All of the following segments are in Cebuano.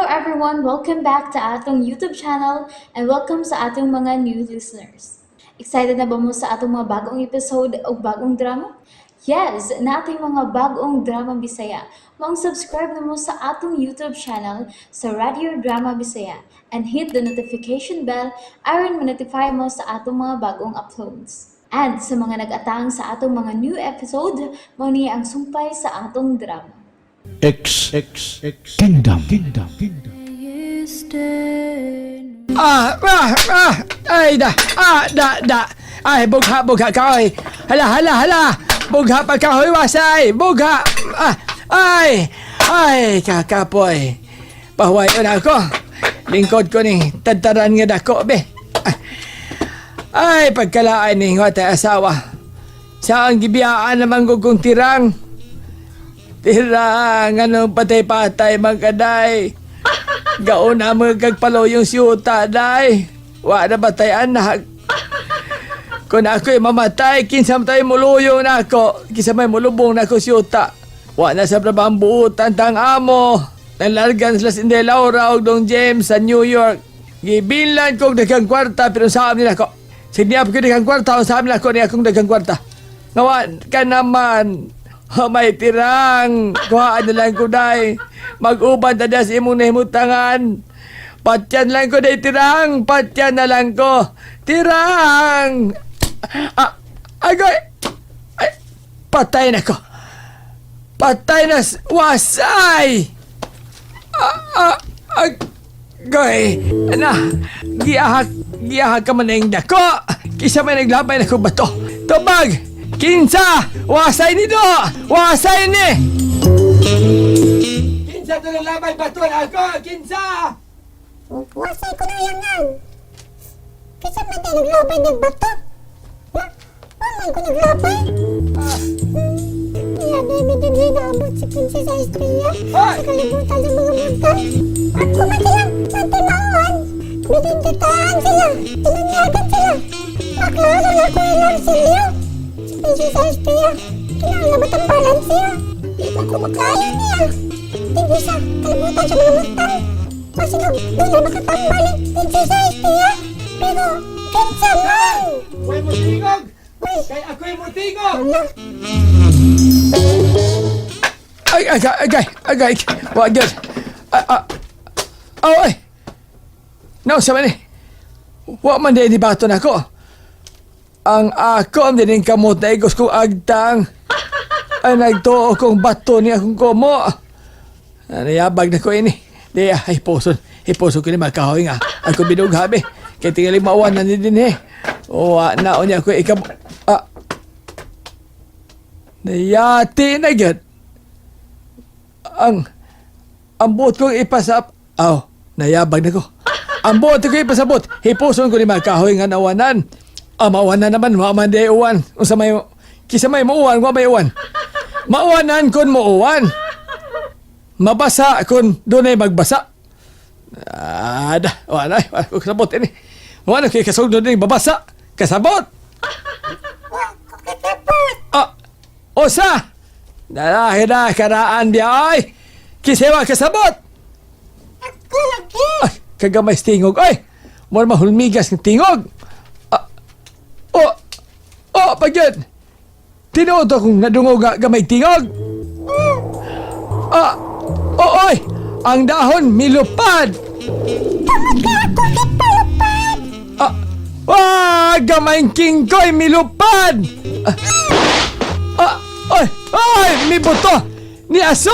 everyone! Welcome back to atong YouTube channel and welcome sa atong mga new listeners. Excited na ba mo sa atong mga bagong episode o bagong drama? Yes, nating mga bagong drama Bisaya. Maong subscribe na mo sa atong YouTube channel sa Radio Drama Bisaya and hit the notification bell aron ma-notify mo sa atong mga bagong uploads. And sa mga nag-atang sa atong mga new episode, mao ni ang sumpay sa atong drama. X X X Kingdom Kingdom Kingdom. Ah, ah, ah, ay da, ah, da, da. Ay, bugha, bugha kahoy. Hala, hala, hala. Bugha pa kahoy, wasay. Bugha. Ah, ay, ay, kakapoy. Pahuway na ako. Lingkod ko ni tadtaran nga dako, be. Ah, ay, pagkalaan ni watay asawa. Saan gibiyaan naman gugong tirang? Tirang, anong patay-patay magkaday? Gaon na mga kagpalo yung siyuta, day. Wa na ba tay anak? Kung ako'y mamatay, kinsa man tayo muluyo na ako. Kinsa may mulubong na ako siyuta. Wa na sa prabang buutan tang amo. Nalargan sila si Inday Laura og Dong James sa New York. Gibilan kog daghang kwarta pero sa nila ko. Sige ko daghang kwarta, sa nila ko ni akong daghang kwarta. Ngawa ka naman. Ha, may tirang. Kuhaan na lang ko day. Mag-uban ta sa imong nahimutangan. Patyan lang ko day tirang. Patyan na lang ko. Tirang! Ah, agoy! Ay, patay na ko. Patay na wasay! Ah, ah, agoy! Na, giahak, giahak ka man na dako. Kisa may naglabay na ko bato. Tubag! Kinsa! Wasay ni do! Wasay ni! Kinsa to naglabay bato na ako! Kinsa! Wasay ko na yan. Kasi man tayo naglabay nagbato. Na, wa man ko naglabay. Niya na may din hinaabot si Princess Estrella Hoy! sa kalibutan ng mga mortal. Ako man sila, mantimaon. Bininditaan sila, tinanyagan sila. Maklaro na ko ilang silyo. Si Princess Estrella, kinahanglan matambalan siya. Di pa ko makaya niya. Hindi sa kalibutan sa mga mortal. Masinog, doon na makatambal ang Princess Estrella. Pero, kinsa man! Huwag mo tingog! Uy, Kay ako'y mo tingog! ala, Ay, ay, ay, ay, ay, wag yun. Ah, ah, oh, ay. No, sa man eh. Wa man din bato na ko. Ang ako ang dining kamot na igos kong agtang. Ay, nagtuo kong bato ni akong kumo. Nayabag na ko ini. Di, ay, hiposon. Hiposon ko ni makahoy nga. Ako binughabi. Kaya tingali mauwan na ni din eh. O, na, o niya ako ikab... Ah, nayati na gyud. Ang buot kong ipasap... Aw, nayabag na ko. Ang buot ko ipasabot, hipuson ko ni makahoy nga nawanan. Ah, mawanan naman, wa man di uwan. Unsa may kisa may muuwan, wa may uwan. Mawanan kon muuwan. Mabasa kon dunay magbasa. Ada, wala, wala ko kasabot ini. Wala kay kasugod din babasa. Kasabot. wa ko kasabot. Ah, osa. Dalahi na karaan di ay. Kisewa kasabot. Ako lagi. Ay, kagamay sa tingog. Ay, mo mahulmigas ng tingog. Ah, oh, oh, pagyud. Tinuod akong nadungog nga gamay tingog. Ah, oh, oy, ang dahon milupad. Tama ka ako kipalupad. Ah, ah, gamay kingkoy milupad. Ah, ah, oy, oy, mibuto. Ni aso.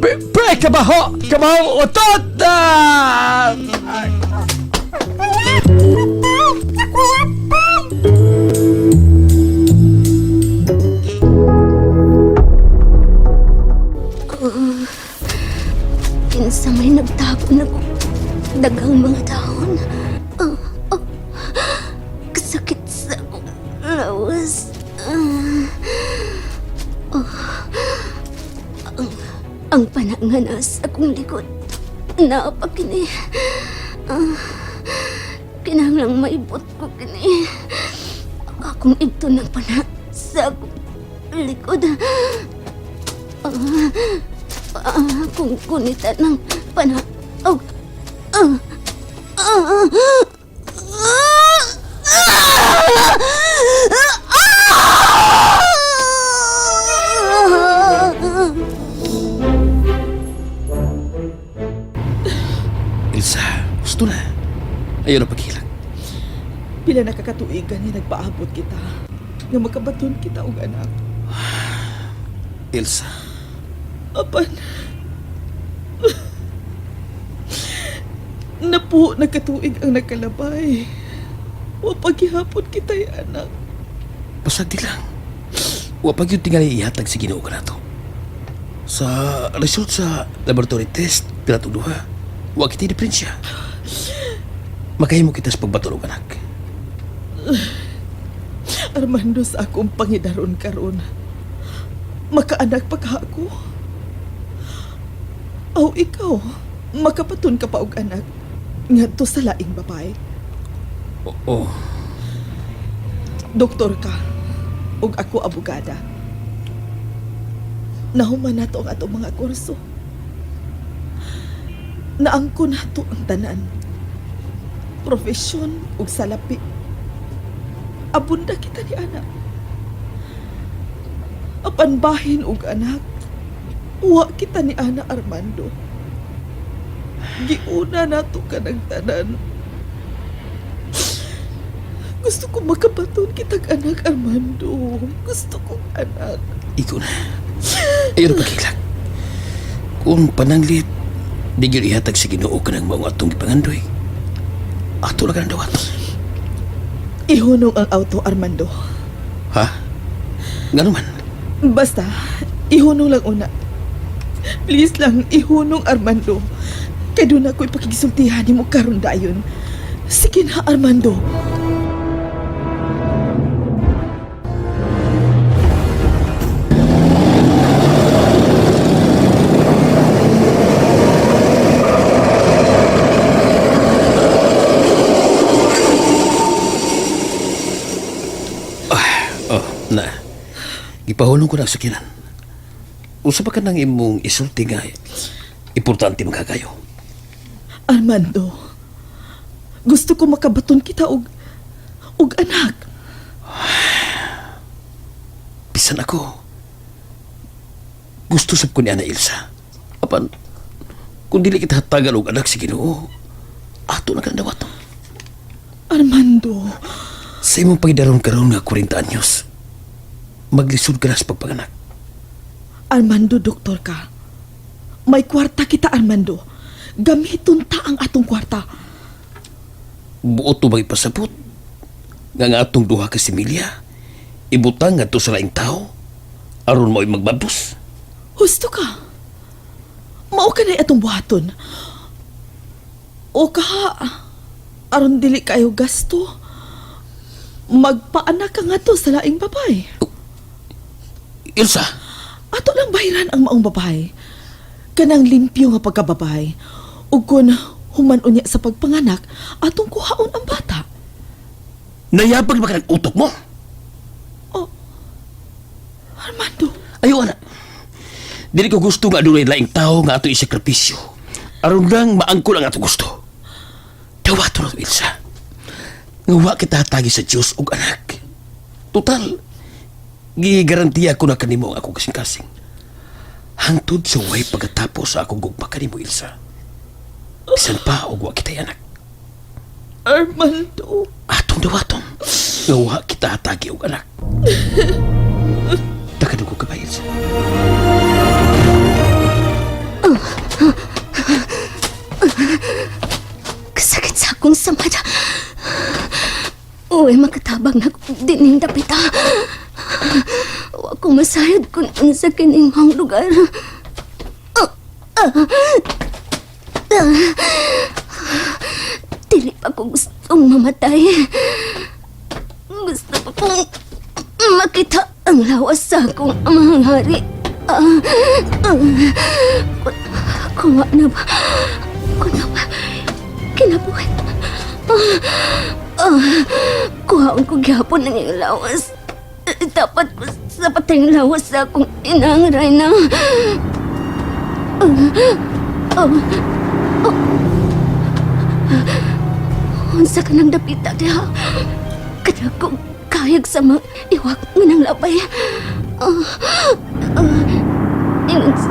Pre, kabaho, kabahong utot. Ah, Ala, patay. Ako yapon. Kinsa may nagtago na ko daghang mga dahon. Ah, ah, kasakit sa akong lawas. Ah, ah, ang pananganas sa akong likod. Naapakini. Ah, kinahanglang maibot ko kini. Akong ibto ng pana sa akong likod. Ah, kung kunitan ng pana. Oh, Ilsa, gusto na. Ayaw na paghilak. Pila na kakatuigan nga nagpaabot kita. Nga makabaton kita og anak. Ilsa, Apan. Napo nagkatuig ang nagkalabay. Wa paghihapon kita'y anak. pasagdi lang. Wa pag yung tingali ihatag sa Ginoo ka nato. Sa result sa laboratory test, pila duha, wa kita diferensya. Makahimo kita sa pagbaton og anak. Armando sa akong pangidaron karon. Makaanak pa ka ako. Aw ikaw, makapaton ka pa og anak ngadto sa laing babae. Oo. Doktor ka ug ako abogada. Nahuman nato ang atong mga kurso. Naangko nato ang tanan. Profesyon ug salapi. Abunda kita ni anak. Apan bahin og anak. Wa kita ni Ana Armando. Giuna nato kanang tanan. Gusto ko makabaton kitag anak, Armando. Gusto kong anak. Ikaw na. Ayaw na paghilak. Kung pananglit, di gyud ihatag sa Ginoo kanang mao nga atong gipangandoy. Ato lang kanang dawaton. Ihunong ang auto, Armando. Ha? Ngano man? Basta, ihunong lang una. Please lang, ihunong, Armando. Kay doon ako ipakigisultihan ni mo karon dayon. Sige na, Armando. Oh, na. Gipahulong ko na ang sakinan. Usa pa ka nang imong isulti nga importante magkakayo. Armando, gusto ko makabaton kita og anak. Bisan ako. Gusto sab ko ni Ana Ilsa. Apan, kung dili kita hatagan og anak sa Ginoo, ato na kanang dawaton. Armando, Sa imong pagidaron karon nga 40 anyos, maglisod ka na sa pagpanganak. Armando, doktor ka. May kwarta kita, Armando. Gamiton ta ang atong kwarta. Buot to bang ipasabot? Nga nga atong duha ka similya, ibutang ngadto sa laing tao, aron mo'y magbabos. Husto ka. Mao ka na atong buhaton. O ka, aron dili kayo gasto. Magpaanak ka nga to sa laing babae. Ilsa, Ato lang bahiran ang maong babae. Kanang limpyo nga pagkababae. Ug kun human unya sa pagpanganak, atong kuhaon ang bata. nayabag ba ka ng utok mo? Oh, Armando, Ayaw, ana. Dili ko gusto nga adunay laing tao nga ato isakripisyo. Aron lang maangkol ang ato gusto. Dawato na to, Ilsa. Nga wa kita hatagi sa Dios og anak. Total, gigarantiya ko na kanimo ang akong kasing-kasing. Hangtod sa way pagkatapos sa akong gugma kanimo, Ilsa. Bisan pa og wa kita'y anak. Armando. Atong dawaton. Nga wa kita hatagi og anak. Takadugo ka ba, Ilsa? Kasakit sa akong samad. Uy, makatabang na dining dapita. Wa ko masayod kung unsa kining maong lugar. Dili pa ko gustong mamatay. Gusto pa kong makita ang lawas sa akong amang hari. Kung wa na ba, kung na ba, kinabuhi. Kuhaon ko gyapon ang iyong lawas. Dapat ko sa patay lawas sa akong inang Reyna. Unsa ka nang dapita diha? Kada ko kayag sa mga iwak nga nang labay. Ingon sa...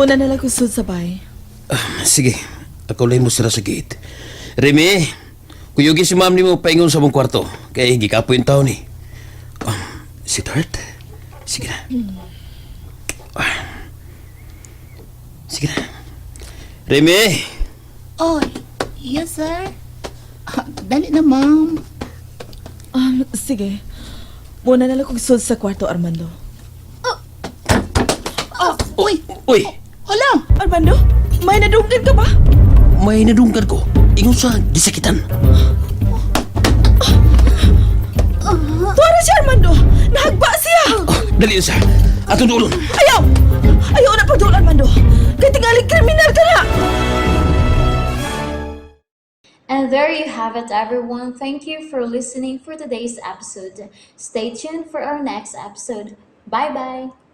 Muna na lang kong sud sa bay. Sige, ako lang mo sila sa gate. Remy, kuyugi si ma'am nimo paingon sa mong kwarto. Kay gikapo yung tao ni. Sweetheart, sige na. Sige na. Remy! Oh, yes, sir. Ah, dali na, ma'am. Sige. Muna na lang kong sud sa kwarto, Armando. Uy, Uy, hala. Armando, may nadunggan ka ba? May nadunggan ko. Ingon sa gisakitan. Tuwara siya, Armando! Nahagba siya! Oh, dali sa. Atong duolon. Ayaw! Ayaw na pagduol, Armando! Kay tingali kriminal ka na! And there you have it, everyone. Thank you for listening for today's episode. Stay tuned for our next episode. Bye bye.